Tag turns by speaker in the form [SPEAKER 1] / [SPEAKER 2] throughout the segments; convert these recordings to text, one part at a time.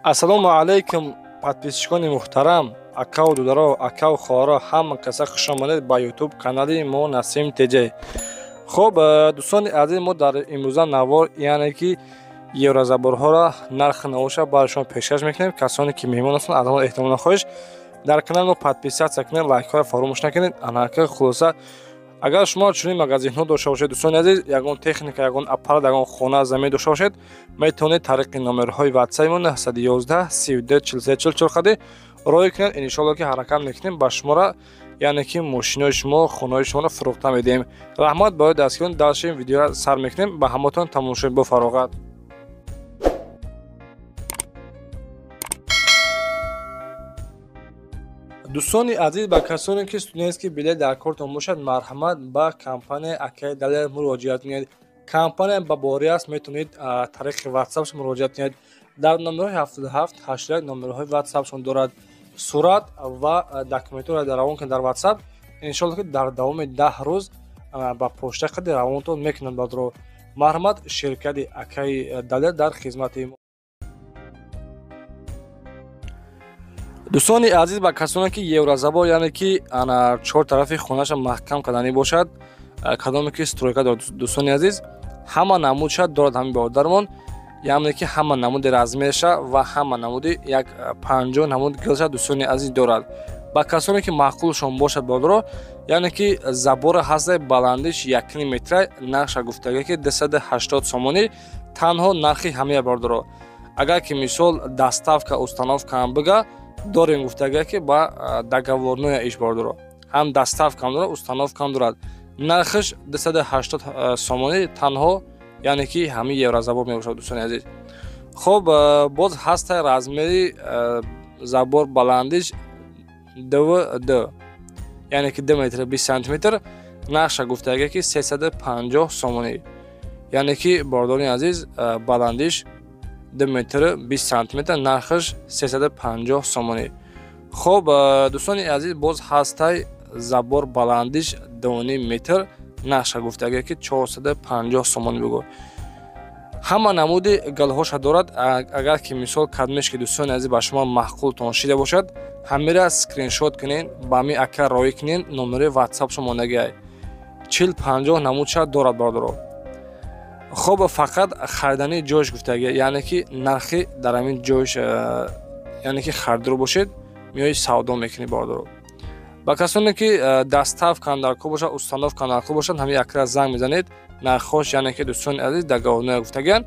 [SPEAKER 1] Ассалому алайкум, подписчикони муҳтарам, акаву дударо, акаву хоҳаро, ҳама каса хуш омадед ба YouTube канали мо Насим ТЖ. Хоб, дӯстони азиз, мо дар имрӯза навор, яъне ки еврозаборҳоро нархи навоша барои шумо пешкаш мекунем. Касоне ки меҳмон ҳастанд, аз ҳама эҳтимолан хоҳиш дар канали мо подписаться кунед, лайкҳоро фаромӯш накунед. Анака хулоса, агар шумо чунин магазинҳо дошта бошед, дӯстони азиз, ягон техника, ягон аппарат, ягон хона, замин дошта бошед, метавонед тариқи номерҳои ватсапи мо 911 32 43 44 хади роҳӣ кунед. Иншоалло ки ҳаракат мекунем ба шуморо, яъне ки мошинои шумо, хонаҳои шуморо фурӯхта медиҳем. Раҳмат барои дастгирон. Дальше видеоро сар мекунем. Ба ҳаматон тамошои бо фароғат. Дӯстони азиз, ба касоне ки студентский билет дар кортон бошад, марҳамат ба компания Акаи Далер муроҷиат кунед. Компания ба борӣ аст, метавонед тариқи ватсапш муроҷиат кунед. Дар номерҳои 77 81 номерҳои ватсапшон дорад. Сурат ва документҳоро равон кунед дар ватсап. Иншоалло ки дар давоми 10 рӯз ба почта қади равонтон мекунанд бадро. Марҳамат, ширкати Акаи Далер дар хизмати. Дӯстони азиз, ба касоне ки еврозабор, яъне ки ана чор тарафи хонаша маҳкам карданӣ бошад, кадоме ки стройка дорад, дӯстони азиз, ҳама намудша дорад ҳамин бародармон, яъне ки ҳама намуди размерша ва ҳама намуди як 50 намуд гилша, дӯстони азиз, дорад. Ба касоне ки маъқулшон бошад, бародаро, яъне ки забора ҳаста баландиш 1,5 метра, нархша гуфтага ки 280 сомонӣ танҳо нархи ҳамия, бародаро. Агар ки мисол доставка, установка ҳам бига дорем, гуфтага ки ба договорное иш, бародаро, ҳам доставкам дорад, установкам дорад. Нархиш 280 сомонӣ танҳо, яъне ки ҳамин еврозабор мебошад, дӯстони азиз. Хоб, боз ҳаста размери забор баландиш 2 д, яъне ки 2 метр 20 сантиметр, нархша гуфтага ки 350 сомонӣ, яъне ки бародарони азиз, баландиш 2 метр 20 сантиметр, нархаш 350 сомонӣ. Хоб, дӯстони азиз, боз ҳастай забор баландиш 2,5 метр, нархша гуфтага ки 450 сомонӣ бигӯ. Ҳама намуди галҳоша дорад. Агар ки мисол кадмеш ки, дӯстони азиз, ба шумо маъқултон шида бошад, ҳамира скриншот кунед, ба ҳамин ака роҳӣ кунед, номери ватсапшо мондагиай. 40-50 намудша дорад, бародаро. Хоб, фақат харидани ҷойш гуфтаги, яъне ки нархи дар ҳамин ҷойш, яъне ки харидор бошед, меои савдо мекунӣ, бародаро. Ба касоне ки доставка дар кор бошад, установка дар кор бошад, ҳамин якра занг мезанед, нархҳош, яъне ки дӯстони азиз, договорное гуфтагиан.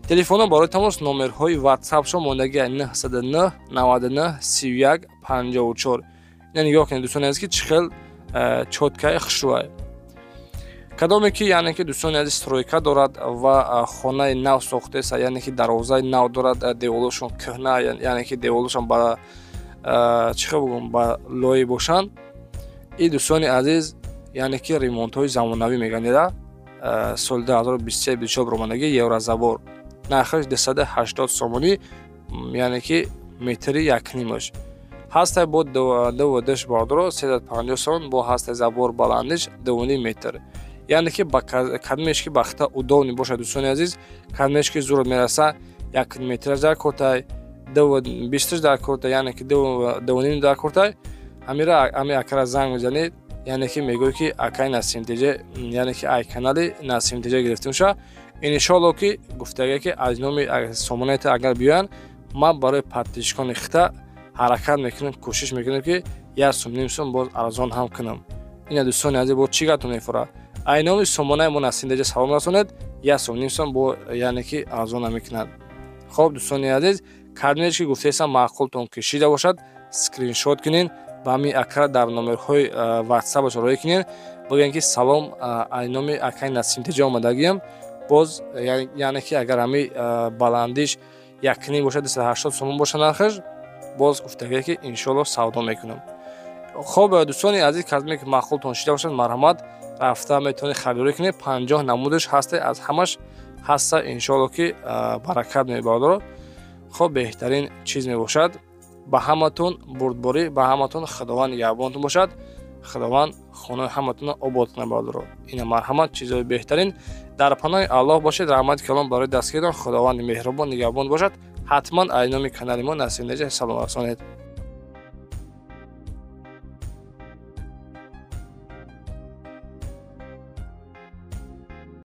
[SPEAKER 1] Телефонҳо барои тамос номерҳои ватсапшо мондагиа 909 99 31 54. Ина нигоҳ кунед, дӯстони азиз, ки чӣ хел чёткаи хушрӯай. Кадоме ки, яъне ки, дӯстони азиз, стройка дорад ва хонаи нав сохтеса, яъне ки дарвозаи нав дорад, деволошон кӯҳна, яъне ки деволошон ба чӣ хел бигӯм, ба лои бошанд, и дӯстони азиз, яъне ки ремонтҳои замонавӣ мегӯянд, соли 2023 24 баромадагӣ еврозабор, нархаш 280 сомонӣ, яъне ки метри якнимаш. Ҳастай бо дуву дш, бародаро, 350 сомон. Бо ҳастай забор баландиш 2,5 метр, яъне ки ба кадмеш ки бахта удобный бошад, дӯстони азиз, кадмеш ки зурот мераса, як метраш дар кортай, 2 бисташ дар кортай, яъне ки 2,5 дар кортай, ҳамира ҳами акара занг мезанед, яъне ки мегӯед ки акаи Насим ТЖ, яъне ки ай канали Насим ТЖ гирифта мешавад. Иншоалло ки гуфтага ки аз номи сомонаята агар биёянд, ман барои подписчикони хита ҳаракат мекунам, кӯшиш мекунам ки як сум, ним сум боз арзон ҳам кунам. Ина, дӯстони азиз, бо чӣ гапто мефурад? Ай номи сомонаи мо Насим ТЖ салом расонед, як сум, ним сум бо, яъне ки арзон намекунад. Хоб, дӯстони азиз, кадмеш ки гуфтаесам маъқултон кишида бошад, скриншот кунед, ба ҳамин акара дар номерҳои ватсапаш роҳӣ кунед, бигӯед ки салом, ай номи акаи Насим ТЖ омадагиям. Боз, яъне ки агар ҳамин баландиш 1,5 бошад, 280 сомон бошад нархаш, боз гуфтагие ки иншоалло савдо мекунам. Хоб, дӯстони азиз, кадме ки маъқултон шида бошад, марҳамат, рафта метавонед харидорӣ кунед. 50 намудаш ҳаста, аз ҳамаш ҳаста, иншоалло ки баракат мебародаро. Хоб, беҳтарин чиз мебошад. Ба ҳаматон бурдборӣ, ба ҳаматон Худованд нигаҳбонтон бошад, Худованд хонаи ҳаматонро обод кунад, бародаро. Ина, марҳамат, чизҳои беҳтарин. Дар паноҳи Аллоҳ бошед. Раҳмати калон барои дастгиритон. Худованди меҳрубон нигаҳбон бошад. Ҳатман ай номи канали мо Насимнеҷа салом расонед.